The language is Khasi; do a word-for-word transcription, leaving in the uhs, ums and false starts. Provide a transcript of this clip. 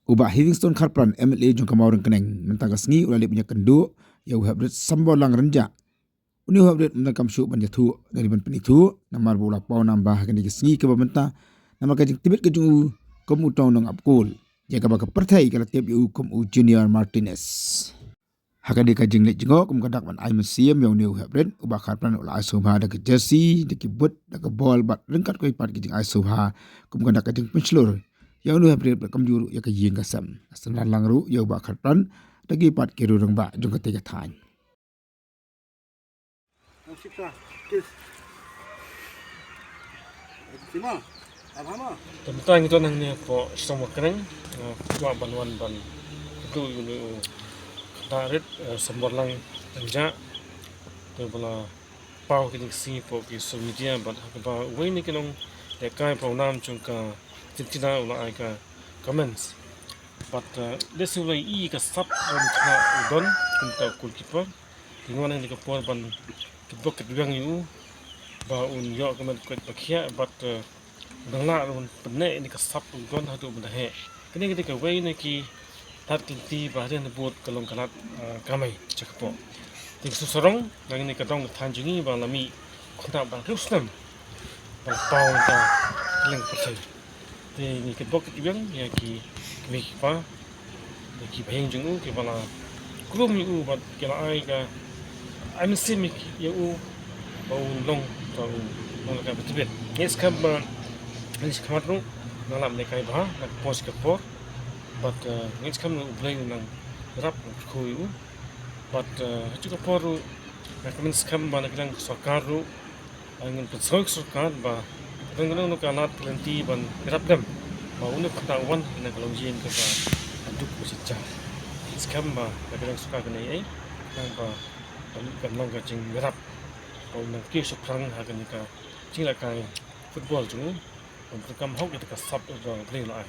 U Bah Heavingstone Kharpran, M L A jong ka Mawryngkneng, mynta ka sngi u la leit ban ïakynduh ïa u Heprit Samborlang Rynjah. Une u Heprit mynta kam shuh ban ïathuh, ne ban pynithuh, namar ba u la paw nam bha ha kane ka sngi kaba mynta, namar ka jingtbit ka jong u kum u tong nongap kol, ïa kaba ka pyrthei ka la tip ïa u kum u Junior Martinez. Ha kane ka jingleit jngoh kum ka dak ban ai mynsiem ïa une u Heprit, u Bah Kharpran u la ai sngewbha da ka jersey, da ki boot, da ka bol, bad ryngkat kawei pat ki jingai sngewbha kum ka dak ka jingpynshlur ïa une u Heprit, bad kumjuh ruh ïa ka ïing ka sem. La synran lang ruh ïa u Bah Kharpran da kiwei pat ki rangbah jong katei ka thaiñ. Te mynta ngi don hangne hapoh Shnong Mawryngkneng, eh, kwah ban wan ban kynduh ïa une u khynnah rit, eh, Samborlang Rynjah. Te ba la paw kine ki sngi hapoh ki social media, bad ha kaba uwei na ki nonglehkai pawnam jong ka Argentina u la ai ka comments. Bad, eh, lehse u la ïohi ka sap jong u khynnah u don kumta u goalkeeper. Te ngi wan ha kane ka por ban kitbok kitbiang ïa u ba un ïoh ka met khuid ba khiah, bad, eh, un lah ruh ban pynneh ïa kane ka sap u don haduh ban da heh. Kane ka dei kawei na ki lad ki lynti ba hadien habud ka long ka lad, eh, kamai sha ka pop. Te ka shu sarong na kane ka dong ka thaiñ jong ngi ba la mih u khynnah ba hynriew snem ba la paw na ka liang pyrthei. Te ngi kitbok kitbiang ïa ki kmie ki kpa, ïa ki bahaïing jong u kiba la krum ïa u bad ki la ai ka, ai mynsiem ïa u ba un long, ba un long ka batbit. Ngi skhem ba ha ka sngi shakhmat ruh nang lap lehkai bha na ka por sha ka por. Bad, eh, ngi skhem ba U Blei un nang ïarap, nang kyrkhu ïa u. Bad, eh, ha kajuh ka por ruh nga kmen skhem ba na ka liang ka sorkar ruh, eh, ngin pynsngew ïa ka sorkar ba ka don kano kano ka lad ka lynti ban ïarap lem ba une u khynnah u wan na ka longïing kaba duk ba jynjar. Ngi skhem ba na ka liang ka sorkar kane, eh, khnang ba kan long ka jingïarap ba un nang kiew shaphrang ha kane ka jinglehkai football jong u, ban pyndonkam hok ïa ka sap ba U Blei u la ai.